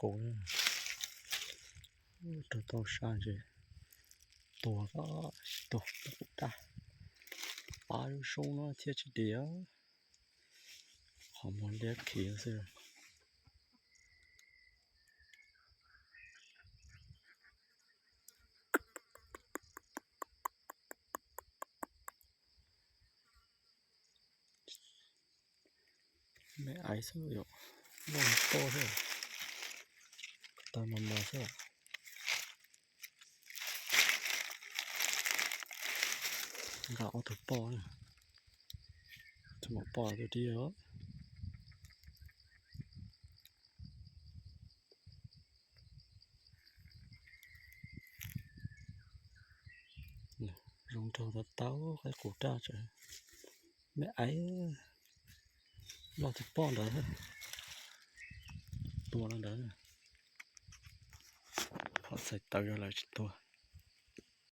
Qus, rau tau sab ntshe tuag, tsis tuag, qus daj. Pab zoo zoo no thiaj tsis dim, qhov muag liab khiv xwb. Me aiv xwb yom, loj poj xwb, taw mos mos xwb. Nqa ob tug poj, tus maum poj tus dib os. Zoo nraug tau tau, qaib qus daj tseem. Me aiv, loj tus poj ntawd, tua no ntawd. Qhov txhais tawv yog lawv tsis tuag.